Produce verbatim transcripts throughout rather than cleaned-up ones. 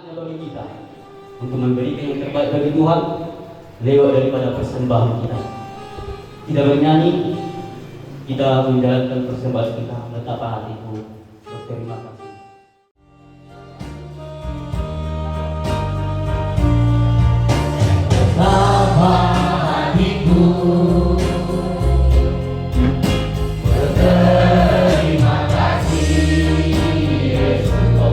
Melalui kita untuk memberikan yang terbaik bagi Tuhan lewat daripada persembahan kita. Kita bernyanyi, kita menjalankan persembahan kita, Betapa Hatiku Berterima Kasih. Betapa hatiku berterima kasih, Yesus. Kau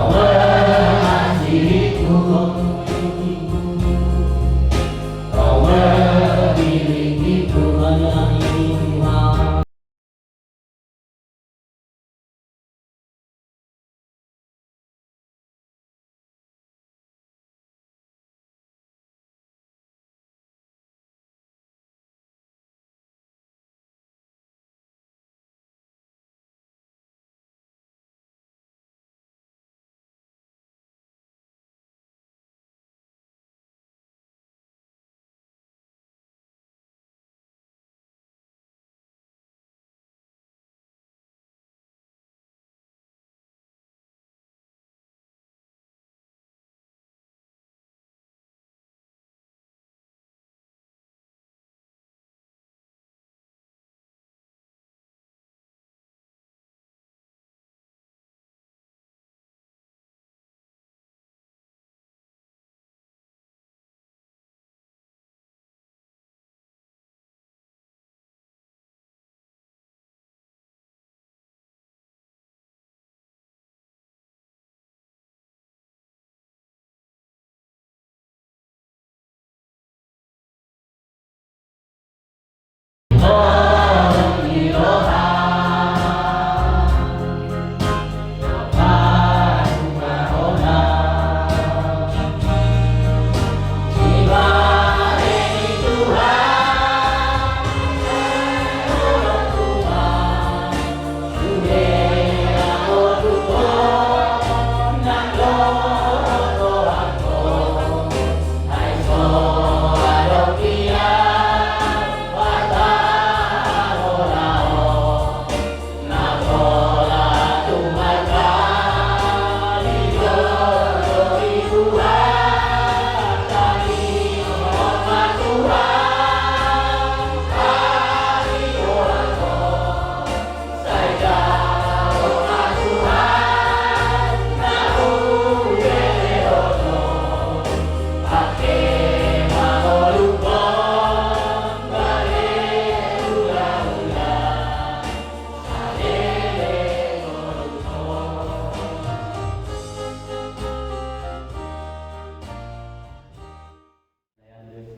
mengasihiku, Kau memilikiku, menyayangi Tuhan.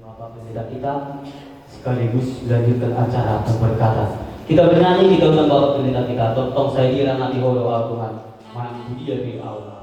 Bapak Pendeta kita sekaligus melanjutkan acara pemberkatan. Kita bernyanyi, kita undang Bapak Pendeta kita, Tongtong sai dirangati Ho do ahu Tuhan, manang tu dia pe ahu laho.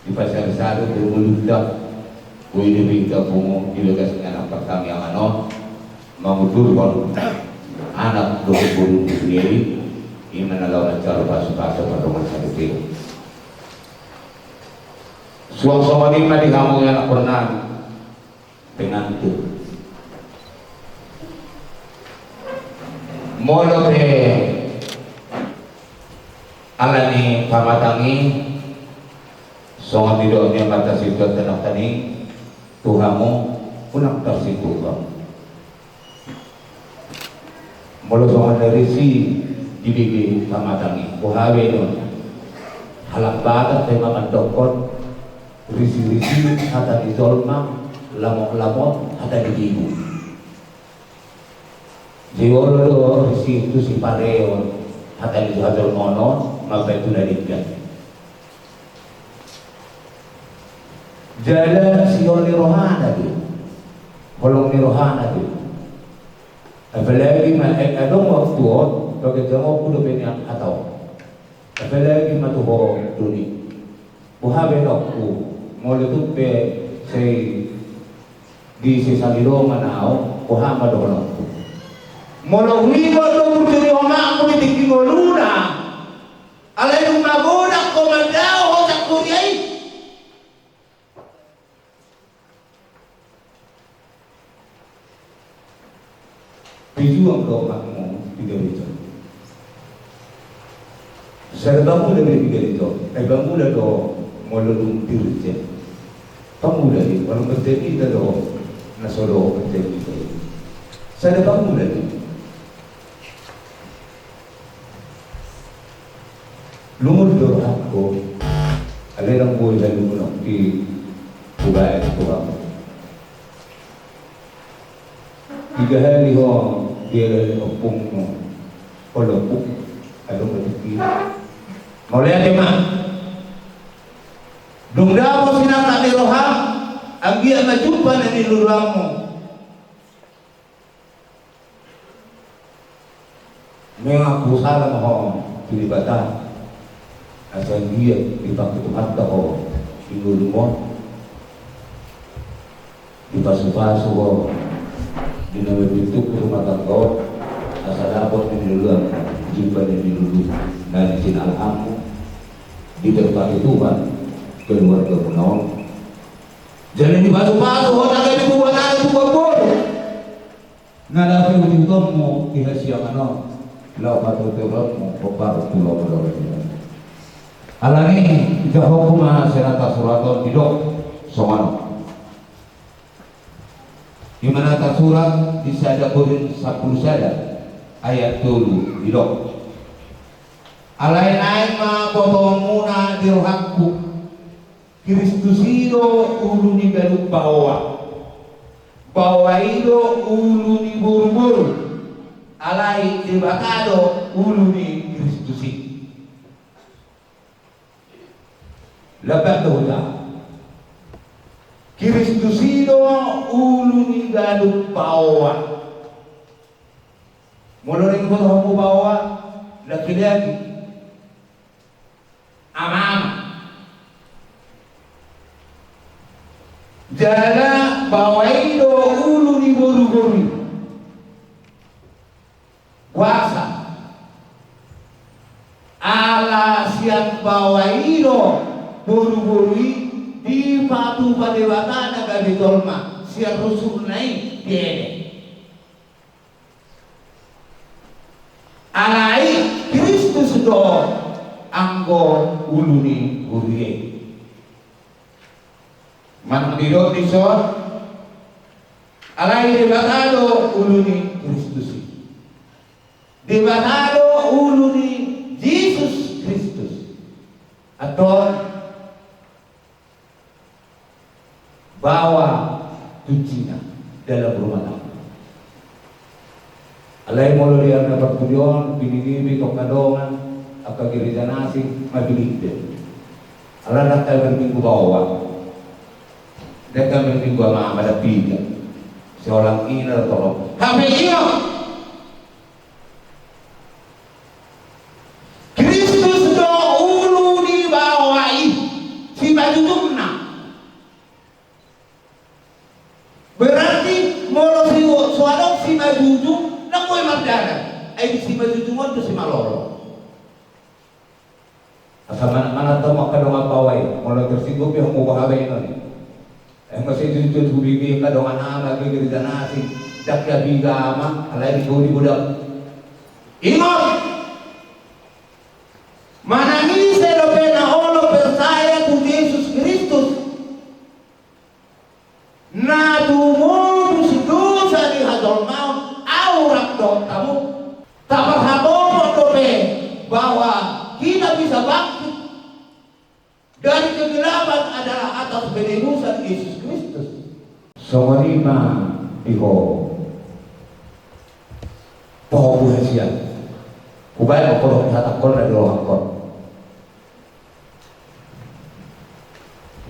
Di pasar sadu di mulutna, boi di bintang pungu di bagas anak pertama yang anon, mangudurkan anak dohot boru sendiri, i ma na laho mansai pasu-pasu pardongan sadu tio. Suang songon i ma di hamu anak pernan. Pengantin. Molo pe ala ni pamatang i, songon nidok ni amanta situan tano tani, tu hamu, unang tarsinggung hamu. Molo songon na risi di bege pamatang i, boha be do? Halak Batak pe mandokkon, risi-risi hata ni jolma, lamot-lamot hata ni bibu. Jadi olo do risi tu sipareon hata ni jolma on mambaen tu na denggan. Jala sihol ni rohana do, holong ni rohana do. Apalagi ma, eh, adong waktu on, paganjangonku dope nian hata on. Apalagi ma tu ho, Doni. Boha be nokku, molo tung pe sai disesali dongan ahu, boha ma dohononku? Molo huingot do burju ni omakmu di tingki ngoluna, alai dung magodang ho mandao ho sangkoria i. Pejuang do omakmu di gareja. Sada pangula do di gareja, ai pangula do molo dung dirjen. Pangula i, molo marjen hita do na so do marjen hita i. Sada pangula i. Lungun do rohangku, alai ndang boi halungunon i hubaen tu hamu. Tiga hali ho dialani ompungmu, olo ompung, adong ma tingki. Mauliate ma. Dung dapot sinangkap ni roham, anggiat ma jumpa na niluluanmu. Mengaku sala ma ho tu Debata, asa anggiat dipake Tuhanta ho di ngolum on, dipasu-pasu ho di na mambentuk rumah tangga on, asa dapot na niluluan, jumpa na niluluan, na di sinalahanmu, diberkati Tuhan keluargamuna on. Jadi dipasu-pasu ho na gabe tubuan anak tubuan boru. Na laho ihuthon mo di hasiangan on, laho patuturon mo hombar tu lomo-lomo i. Alani i, jahonku ma sian na tarsurat on didok songon on. Di na tarsurat di sada Korint sampulu sada ayat tolu didok. Alai naeng ma botoonmuna di rohangku. Kristus i do ulu ni ganup baoa. Baoa i do ulu ni boruboru. Alai Debata do ulu ni Kristus i. Lambat do hujaha. Kristus i do ulu ni ganup baoa. Molo naeng huboto hamu baoa, laki-laki, ama-ama. Jala baoa i do ulu ni boruboru i. Boasa? Ala sian baoa i do boruboru i dipatupa Debata na gabe jolma sian rusukna i di Eden. Alai Kristus do anggo ulu ni huria i. Manang didok dison, alai Debata do ulu ni Kristus i. Debata do ulu ni Jesus Kristus. Antong baoa kuncina dalam rumah tangga. Alai molo di ari na parpudi on, pilipilit angka dongan, angka gereja na asing, mapilipilit. Ala ndang taberminggu baoa. Ndang taberminggu ama-ama, ndang piga. Seorang ina do torop. Hape io. Kristus do ulu ni baoa i. Simanjujungna. Berarti molo si, so adong simanjujung, ndang boi mardalan. Ai simanjujung on do simalolo. Asa mana, mana tong angka dongan baoa i, molo tersinggung pe hamu bahen bahenon i. Ai masa i tutu hubege angka dongan ama gereja na asing, ndang gabe i ama, alai di godi godang. Ingot! Manang ise dope na olo persaya tu Jesus Kristus, na tumomos dosa ni hajolmaon, au rap dohot hamu. Taparhatohon dope bahwa kita bisa bangkit dari kegelapan adalah atas penebusan Yesus Kristus. Songon i ma di ho. Pahompu hasian. Hubaen ma porong hatangkon na di rohangkon.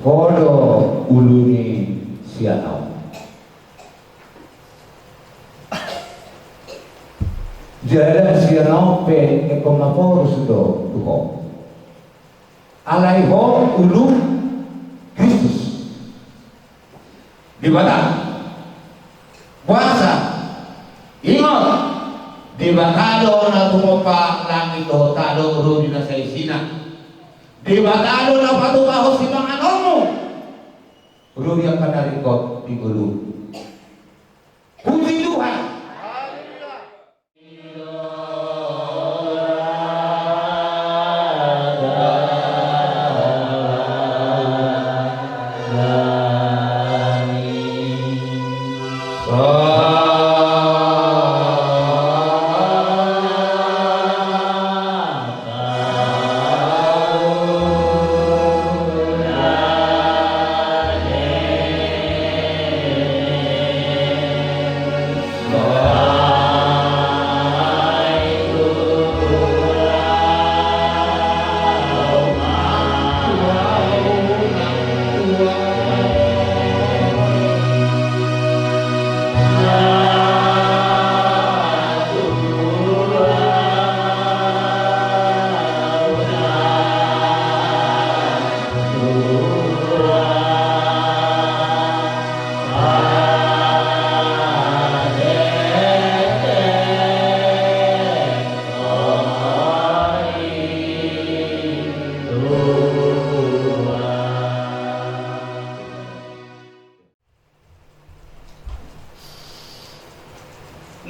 Ho do ulu ni sian ahu. Jala sian ahu pe ingkon maporus do tu ho. Alai ho ulu Kristus. Debata. Boasa? Ingot, Debata do na tumompa langit dohot tano ro di na saisina. Debata do na patupahon sipanganonmu ro di angka na ringkot di ngolum. Puji Tuhan.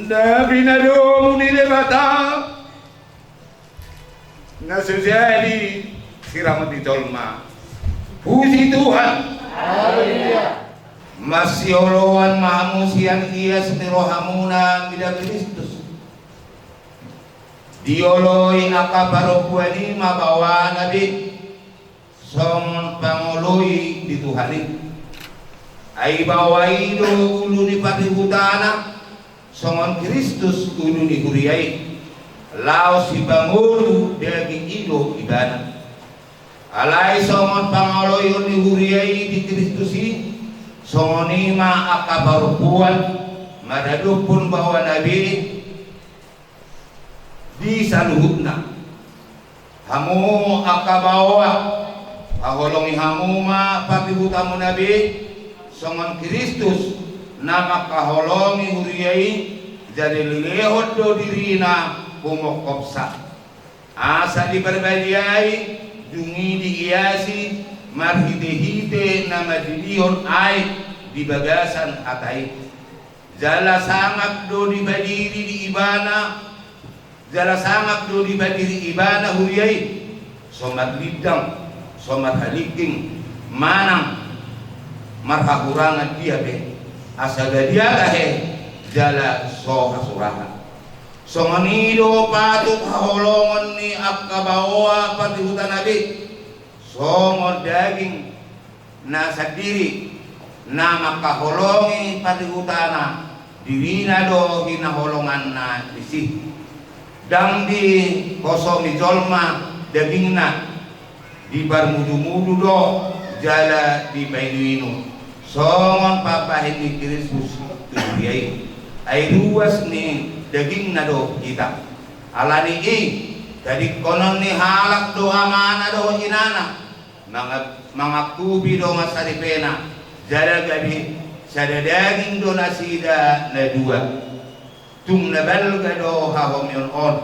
Na pinadomu ni Debata na so jadi siramoti jolma. Puji Tuhan. Haleluya. Masioloan ma hamu sian ias ni rohamuna mida Kristus. Dioloi angka parompuan i ma baoana be songon pangoloi di Tuhan i. Ai baoa i do ulu ni parihutana, songon Kristus ulu ni huria i. Laos sipangolu daging i do ibana. Alai songon pangoloion ni huria i di Kristus i, songon i ma angka parompuan maradophon baoana be di saluhutna. Hamu angka baoa, haholongi hamu ma parihutamuna be, songon Kristus na mangkaholongi huria i, jadi lelehon do dirina humongkopsa. Asa diparbadiai, dung i diiasi, marhitehite na mandidihon aek di bagasan hata i. Jala sangap do dipadiri di ibana, jala sangap do dipadiri ibana huria i, so marlindang, so marhalingging, manang marhahurangan dia pe, asa badia tahe, jala so hasurahan. Songon i do patut haholongon ni angka baoa parihutana be, songon daging na sandiri, na mangkaholongi parihutana, dirina do hinaholonganna disi. Ndang dihosomi jolma dagingna, diparmudumudu do jala dipainuinu, songon pambahen ni Kristus tu huria i. Ai ruas ni dagingna do hita. Ala ni i, tadingkonon ni halak do amana dohot inana, mangab-, Mangangkupi dongan saripena, jala gabe sada daging do nasida na dua. Tung na balga do hahomion on,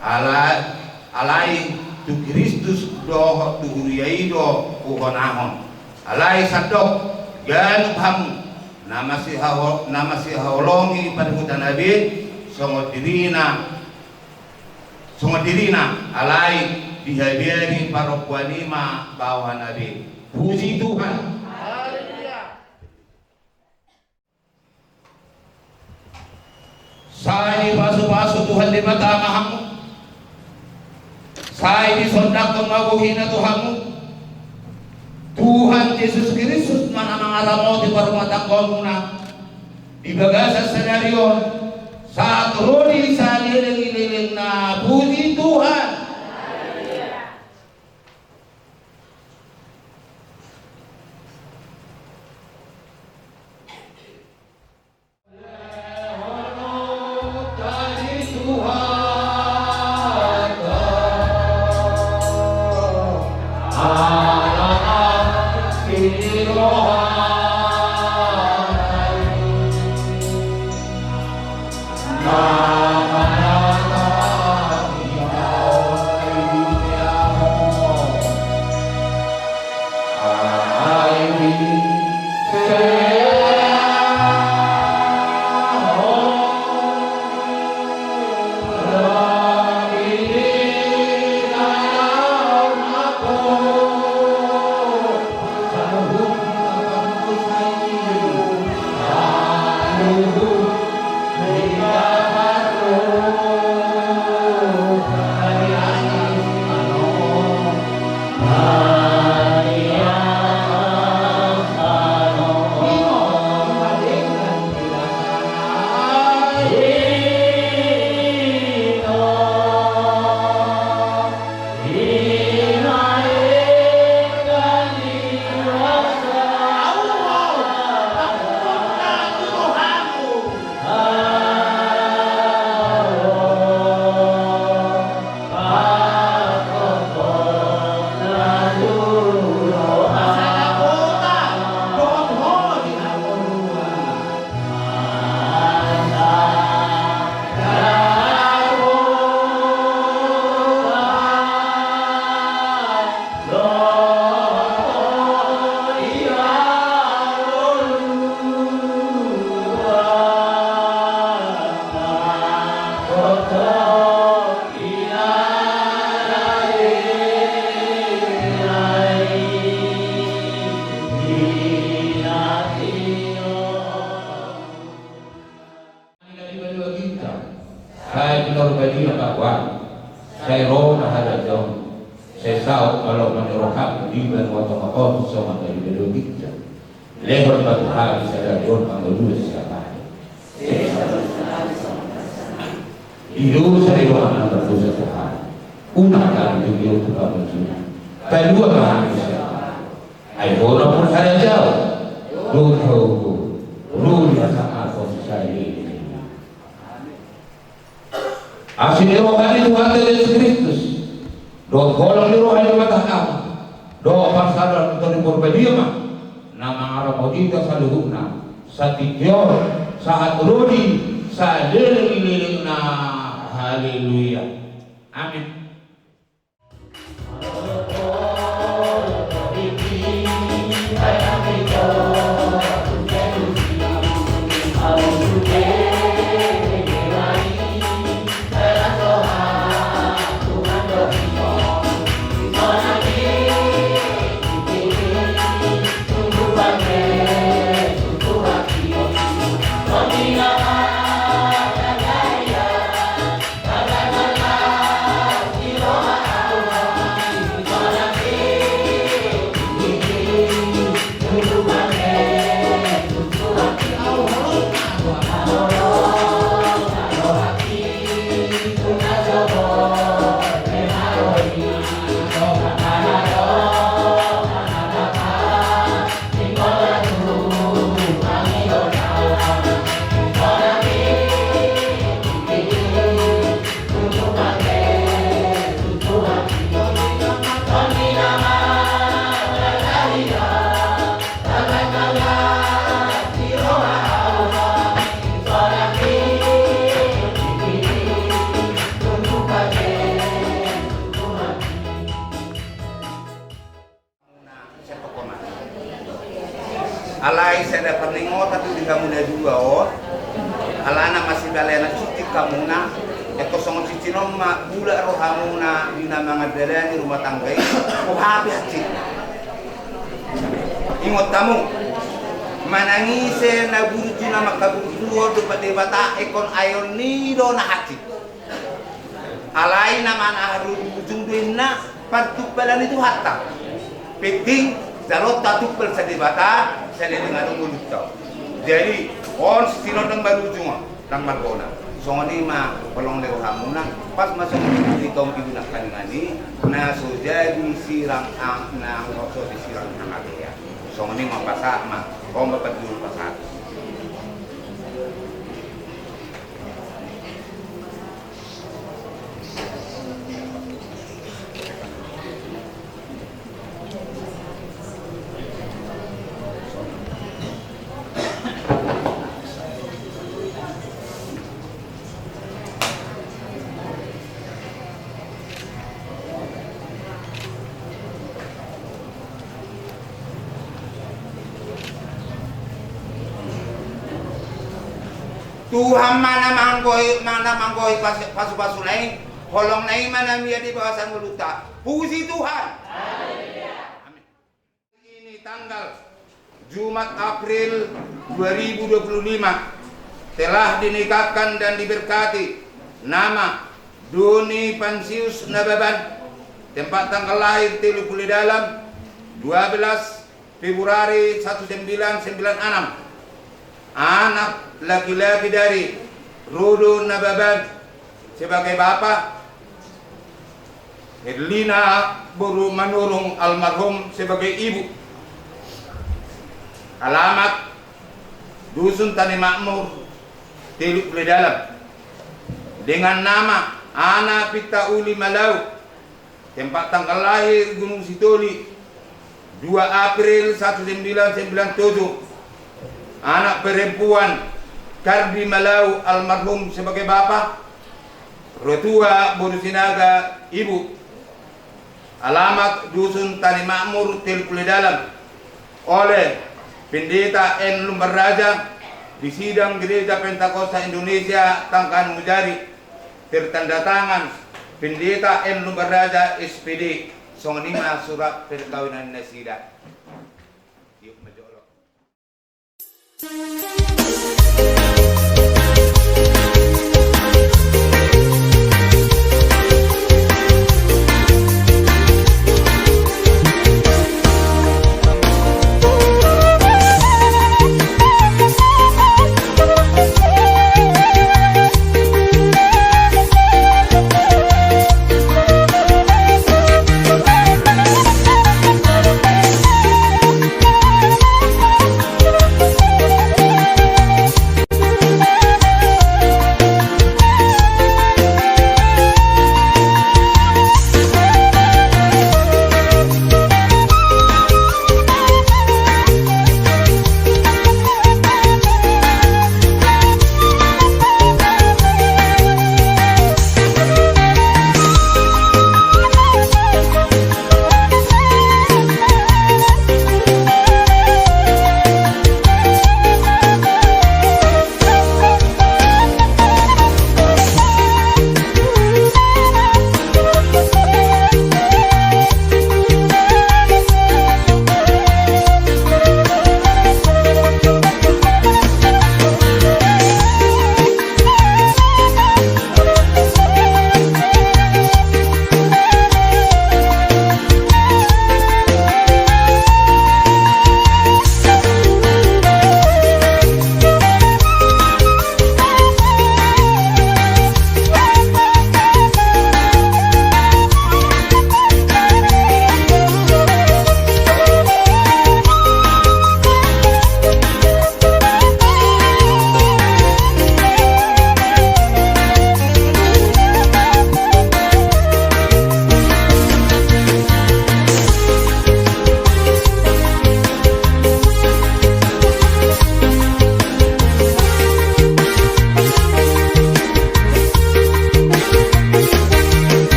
ala, alai tu Kristus dohot tu huria i do huhonahon. Alai sandok, ganup hamu, na masihaho-, na masihaholongi parhuta na be, songon dirina, songon dirina, alai dihabari parompuan i ma baoa na be. Puji Tuhan. Haleluya. Sai dipasupasu Tuhan Debata ma hamu. Sai disondangkon ma bohina tu hamu. Tuhan Jesus Kristus ma na mangaramoti parumatanggaonmuna di bagasan sadari on, sahat ro di saleleng ni lelengna. Puji Tuhan. Sai pinarbadia ma roha, sai ro ma harajaon, sai saut ma lomo ni roham di banua tonga on songon na dibalogi ginjang. Lehon ma tu hami sadari on hangoluan siapari. Di dosa ni roha na mardosa tu hami. Unang hami jumolo tu pangunjunan. Palua ma hami sian Ai Ho do nampuna harajaon dohot hagogoon, ro di hasangapon saleleng ni lelengna. Asi ni roha ni Tuhanta Jesus Kristus dohot holong ni roha ni Debata Ama dohot parsaoran ni Tondi Porbadia ma na mangaramoti hita saluhutna, satingki on sahat ro di saleleng ni lelengna. Haleluya. Amin. Alai sada parningotan tu di hamuna dua on. Alana masih balena cuti hamuna. Eko songon cuti on ma bulak rohamuna di na mangadalani rumah tangga i. Ko habis cik. Ingot hamu, manang ise na burju na mangkaburjuhon dohot Debata, ingkon aeon ni do na hansit. Alai na manahan ujung do inna partumpalan ni Tuhanta. Penting jaloonta tumpal sian Debata, saleleng adong ngolunta. Jadi on sinondang marujung on. Ndang marguna. Songon i ma holong ni rohamuna, pas ma songon i di tompi guna paningani, na so jadi sirang ang, na so jadi sirang angabea. Songon i ma pasahat ma, on ma parjuru pasahat. Tuhan ma na manggohi, ma na manggohi pas-, pasu-pasuna i, holongna i ma na mian di bagasan ngolunta. Puji Tuhan. Amin. Ini tanggal Jumat, April dua ribu dua puluh lima, telah dinikahkan dan diberkati nama Doni Pansius Nababan, tempat tanggal lahir Teluk Pule Dalam, dua belas Februari seribu sembilan ratus sembilan puluh enam. Anak laki-laki dari Rodo Nababan sebagai bapa, Herlina boru Manurung almarhum sebagai ibu. Alamat Dusun Tani Makmur, Teluk Pule Dalam. Dengan nama Ana Pinta Uli Malau, tempat tanggal lahir Gunung Sitoli, dua April seribu sembilan ratus sembilan puluh tujuh. Anak perempuan Kardi Malau almarhum sebagai bapa, Rotua boru Sinaga ibu. Alamat Dusun Tani Makmur, Teluk Pule Dalam. Oleh Pendeta N Lumban Raja di Sidang Gereja Pentakosta Indonesia Tangkahan Mujari. Tertanda tangan Pendeta N Lumban Raja, S P D. Songon i ma surat perkawinan nasida. Yuk, majolo.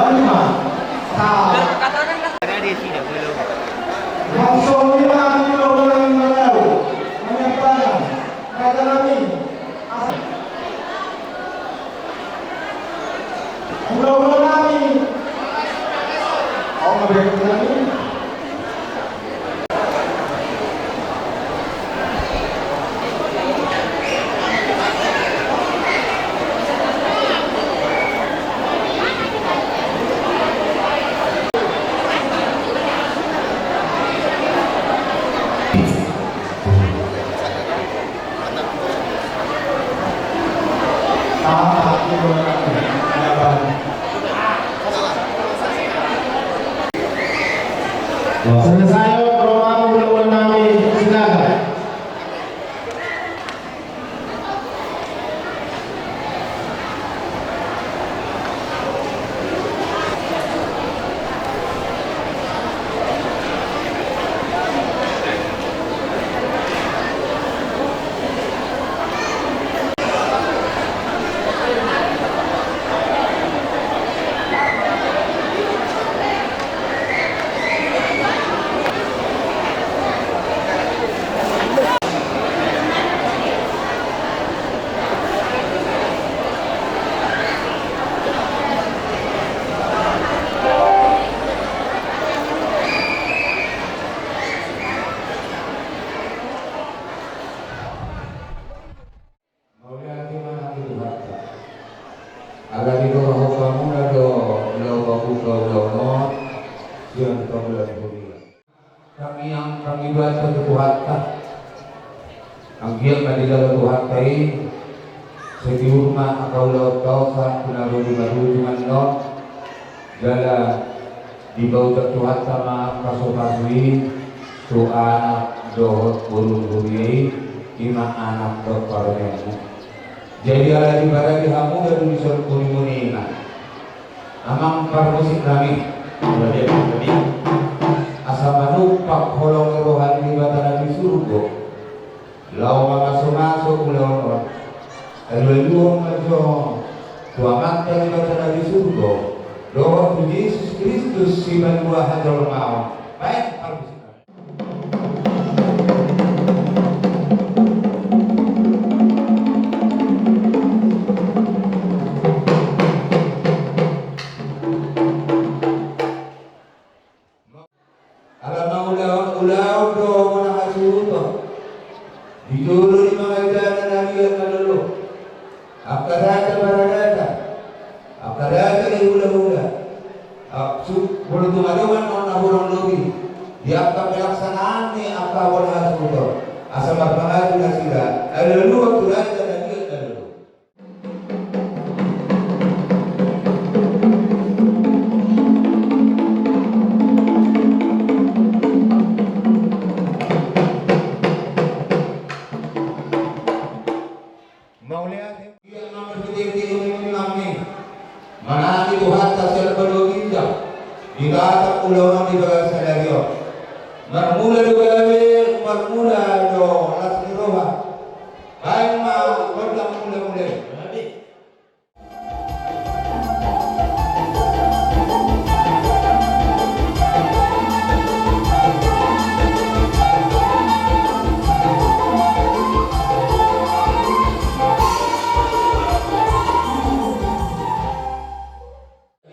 Lima. Sa. Langsung lima di Lombok Melayu. Menyampaikan. Raja nami. Asa. Ulaon nami. Oh, nggak beres nami. Selesai, Romo, ulaon nami, silakan. Mauliate ma nang di Tuhanta. Ala ni roha ni hamuna do laho mambuka ulaon on sian pangula ni huria. Tangiang, tangi basa tu Tuhanta. Anggiat ma dijalo Tuhanta i, sai tiur ma angka ulaonta on sahat tu na boi marujung annon. Jala dipaunjak Tuhanta ma pasupasu i tu anak dohot boru ni huria i, i ma anak dohot parumaenmu. Jadi ala diparade hamu da dison muni-muni i ma. Amang parmusik nami. Asa manumpak holong ni roha ni Debata na di surgo. Laho mamasu-masu ulaon on. Alualuhon ma jo tu Amanta Debata na di surgo dohot tu Jesus Kristus sipalua hajolmaon. Baen parmusik. Ala ma ulaon, ulaon do muna hasuhuton. Di jolo ni mangajana na liat na lolo. Angka data paradata. Angka data ni hulahula. Molo tung adong annon na hurang lobi di angka pelaksanaan ni angka bona hasuhuton, asa marpangadu nasida. Alualuhon tu raja na liat na lolo. Mauliate. Ia ma marhite-hite imam-imam i, manangi Tuhanta sian palua ginjang di ulaon di bagasan sadari on. Marmula do gabe, marmula do las ni roha. Baen ma gondang mula-mula i.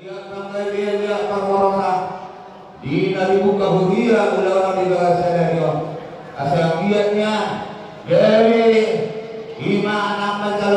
Ia panggabean, ia parhorasan di na dibuka huria ulaon di bagasan sadari on. Asa anggiat nian gabe i ma na manjalo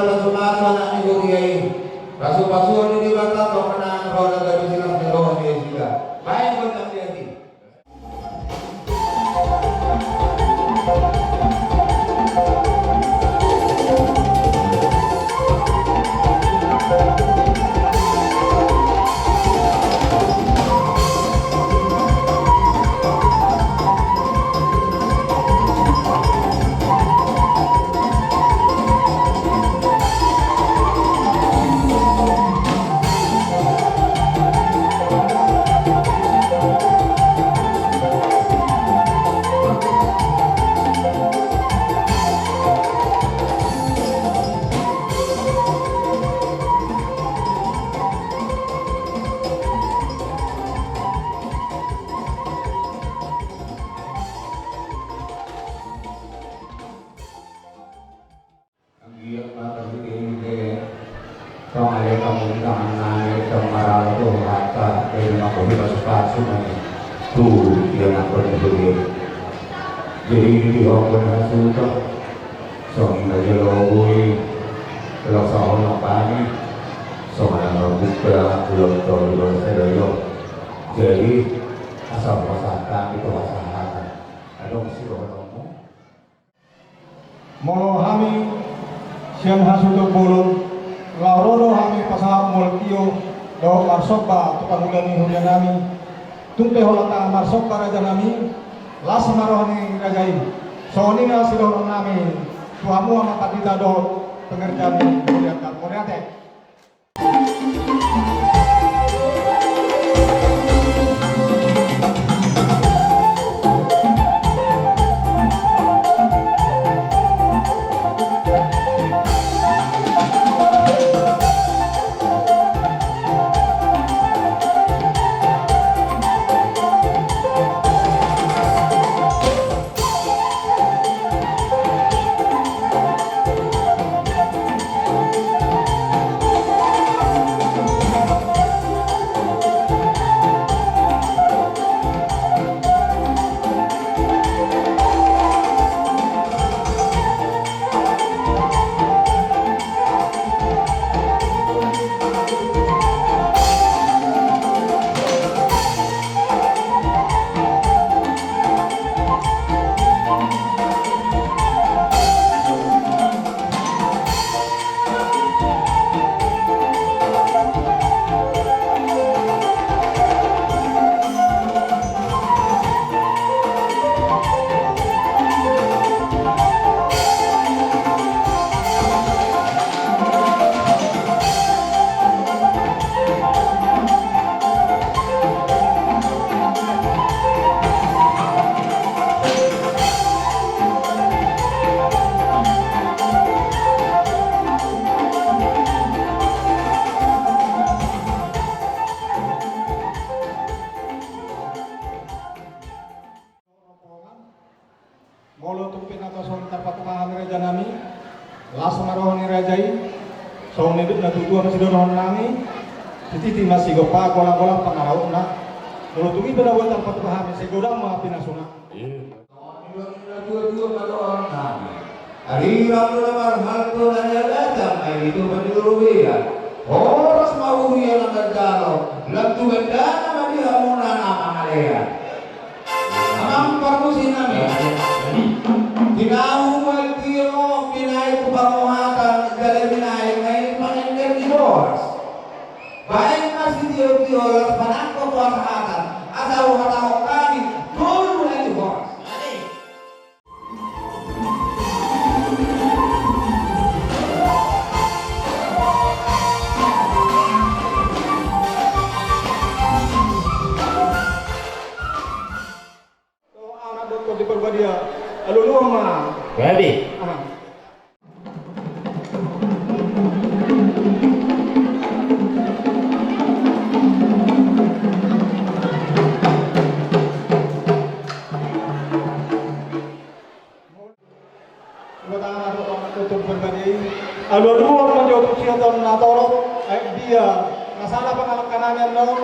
Tong ale kamu tangan nami tong maralo tu hata dari mako hiba supasu nami tu dia nakon tu dia. Jadi di hongkon hasuta. Songon na jolo bui lo songon na pani. Songon na buka lo tolu lo sedo lo. Jadi asal pasahat kami tu pasahat. Adong si rohonmu. Molo hami sian hasuhuton bolon, laho ro do hami pasahat molo tio dohot marsomba tu pangula ni huria nami. Tung pe holan ta marsomba raja nami, las ma roha ni raja i. Songon i na sidohonon nami tu hamu amang pandita dohot pengerjaan ni huria ta. Mauliate. Molo tung pe na tason tarpatupa hami raja nami, las ma roha ni raja i. Songon na nidok na tuatua ma sidohonon nami, sititi ma sigompa, golanggolang pangarahutna. Molo tung i pe na boi tarpatupa hami, sai godang ma pinasuna. Songon na nidok ni na tuatua ma dohonon nami. Ari ramu na marhalto na niagatan, ai di tupa ni lolobean. Horas ma huria na manjalo, lam tu gandana ma di hamuna na mangalean. Amang parmusik nami. Tinahu ma tio, binahen tu pangohatan, jala binahen ma i pangendek di boras. Baen ma sitiotio las manangko tu hasahatan, asa huhatahon hami tolu hali horas. Anak dohot Tondi Parbadia, alualuhon ma. Gabe. Aha. Buat anak dohot Tondi Parbadia i, alualuhon ma jo tu sihatan na torop, aek dia na sala pangalangka nami annon,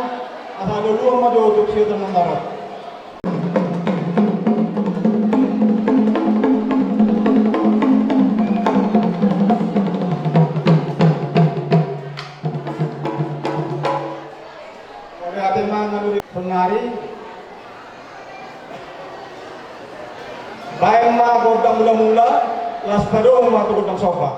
asa alualuhon ma jo tu sihatan na torop. Oke, ate mangan uli sonari. Baen ma gondang mulamula, las padomu ma tu gondang somba.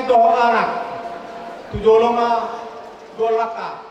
Dohot anak tu jolo ma, dohot langka.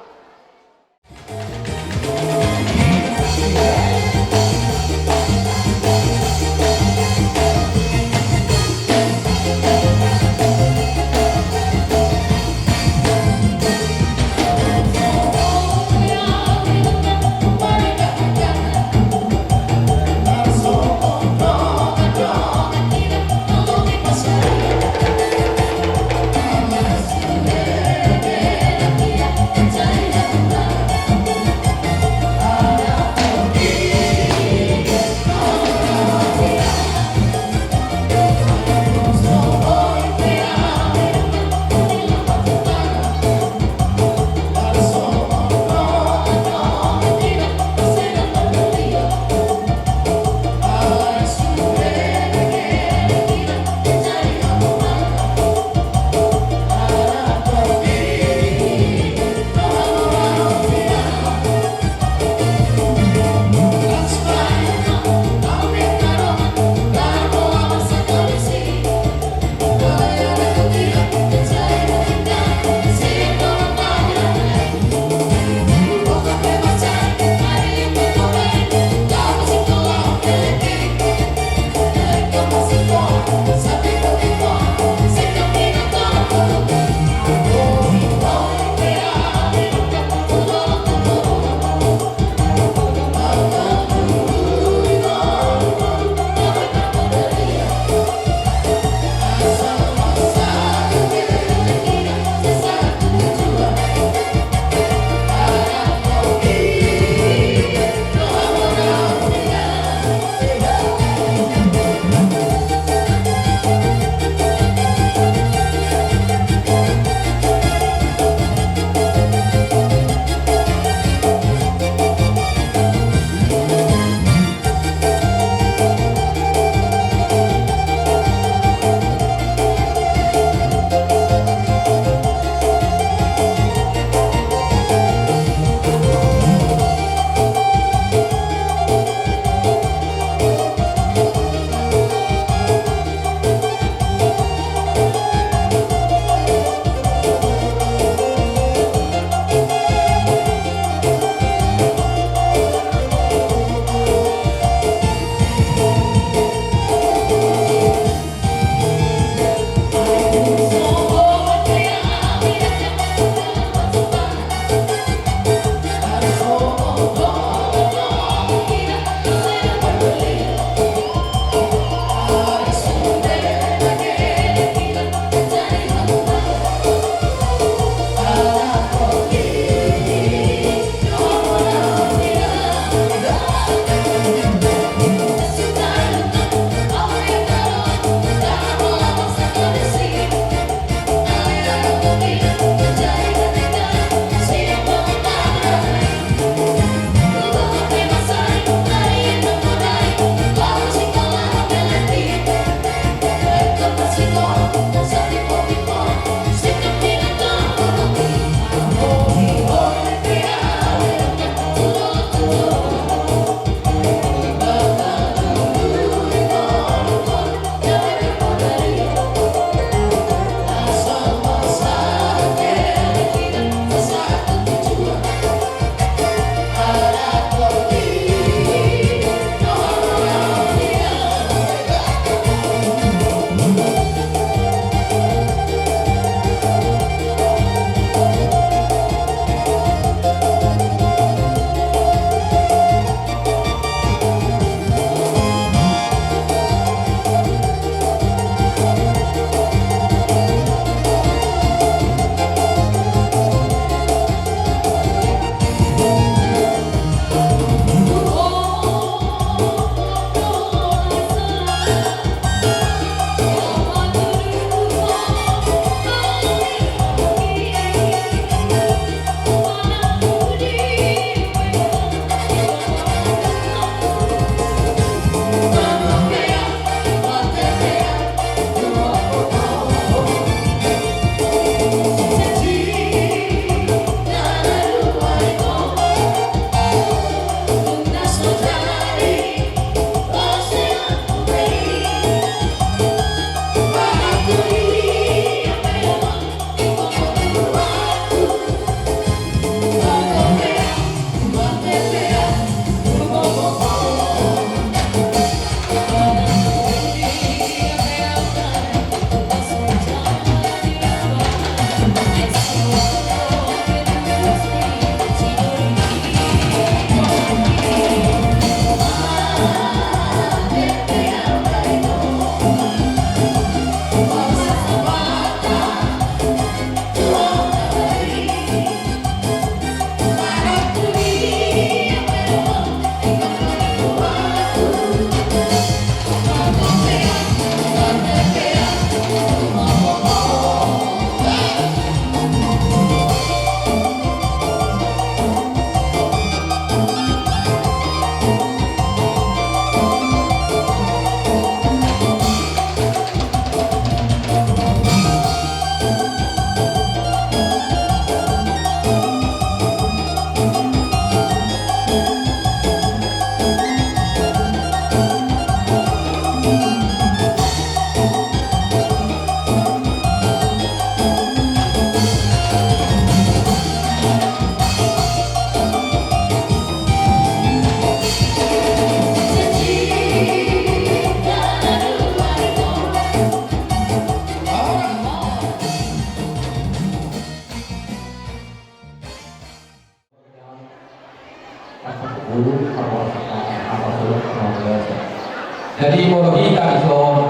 Molo hita dison,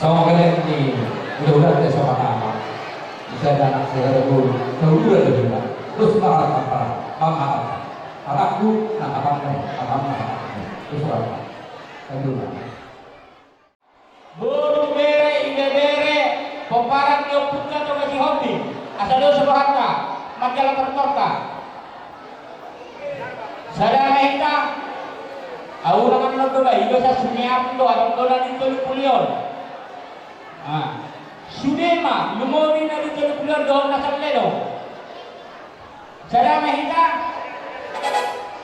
songon i, hulahulanta so hatama. Bisa anak saudara guru, saudara do hita. Terus marangkap, mangharap. Harapku, na harapmu, harapmu, harapmu. Terus apa? Aduh. Boru, bere, ibebere, pomparan ni ompunta Toga Sihombing, asa dos rohanta, manjalo tortorta. Sada ma hita, ahu na manang do ba, iba sa suneapun do, adong do na di tolu pulu on. Ah. Sude ma, lumobi na di tolu pulu on dohot na salle do. Sada ma hita.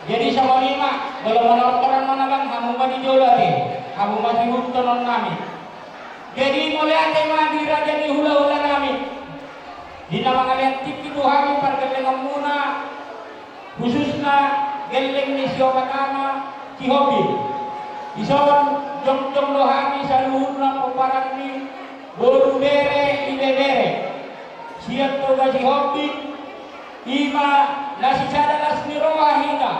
Jadi songon i ma, molo manortor on ma abang, hamu ma di jolo ate, hamu ma sihuthononnami. Jadi mauliate ma di raja ni hulahulanami, di na mangalean tingki tu hami pargellengonmuna, khususna gelleng ni siopat ama Sihombing. Dison jongjong do hami saluhutna pomparan ni boru, bere, ibebere sian Toga Sihombing, i ma na sisada las ni roha hita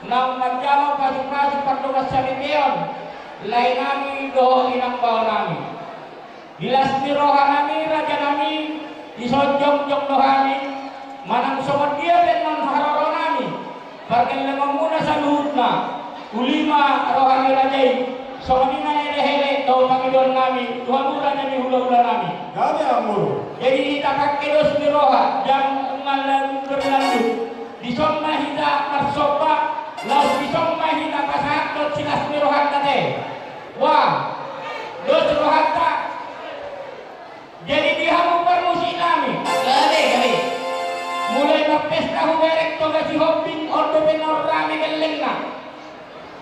naung manjalo pasupasu pardongansaripeon laenami dohot inangbaonami. Di las ni rohanami, rajanami, dison jongjong do hami, manang songon dia pe annon haroronami, pargellengonmuna saluhutna, uli ma roha ni raja i, songon i ma elekelek dohot pangidoannami tu hamu raja ni hulahulanami. Gabe, amang boru. Jadi hita pangke dos ni roha, jam nunga berlanjut. Dison ma hita marsomba, laos dison ma hita pasahathon silas ni rohanta te. Wah, dos rohanta. Jadi di hamu parmusiknami. Gabe, gabe. Mulai marpesta hubereng Toga Sihombing, on dope na rame gellengna.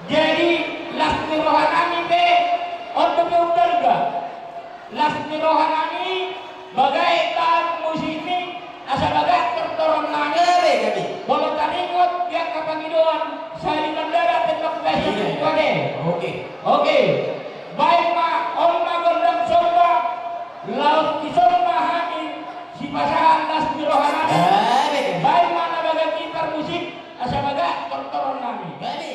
Jadi las ni rohanami pe on dope umbalga. Las ni rohanami, baga i taon musikmi, asa bagak tortoronnami. Gabe, gabe. Molo taringot di angka pangidoan, sahali mandada tembak basa. Iya, iya. Oke. Oke. Baen ma, on ma gondang somba, laos dison ma hami sipasahat las ni rohanami. Gabe, gabe. Baen ma na bagak i parmusik, asa bagak tortoronnami. Gabe.